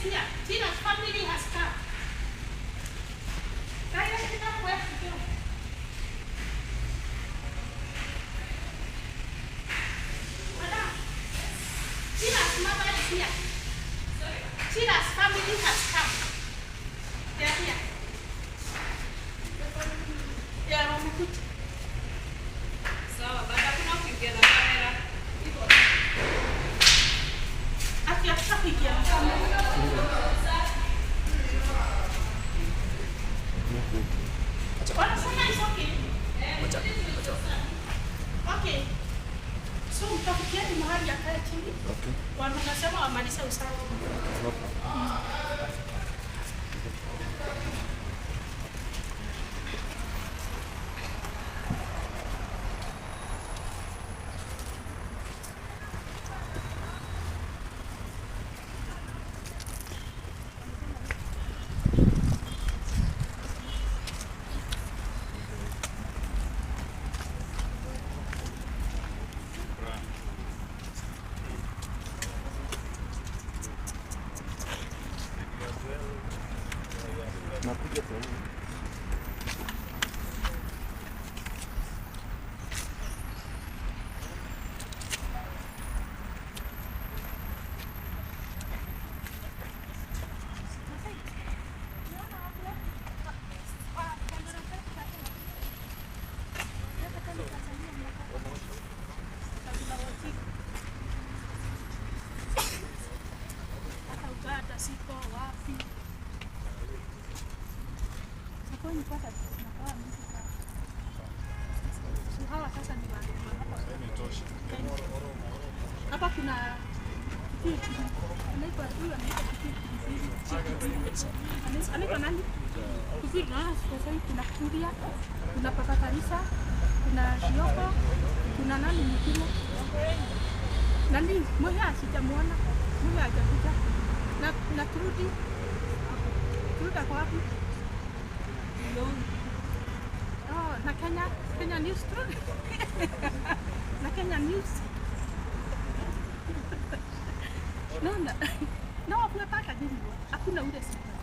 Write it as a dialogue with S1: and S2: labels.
S1: here. Tina's family has come. Guys, pick up where to go. Madam, Tina's mother is here. Sorry? Tina's family has come. They are here. Yeah, wamekuja.
S2: Sawa, baada hakuna kuingia na kamera.
S1: Ati hatutaki kuingia na kamera. Wanasema it's okay. Okay. So mtafutieni mahali akae chini.
S3: Okay.
S1: Wanasema wamalize usafi.
S3: No problem. Nakuja kwa nini?
S1: Hata Uganda siko wapi. Sokoni kwanza tunakuwa mingi sana. So hawa sasa ni wa hapa. Hapa kuna Kikuyu anaitwa huyu anaitwa Kikuyu Kibiri. Anaitwa nani? Kikuyu na sasa hivi kuna Kuria, kuna Papa Kanisa, kuna Shioko, kuna nani mwingine? Nani? Mmoja sijamuona. Mmoja hajakuja. Na turudi. Turudi kwa wapi? Oh, na Kenya News turudi. Na Kenya News. No, no. No, hakuna paka nini. Hakuna ule siku.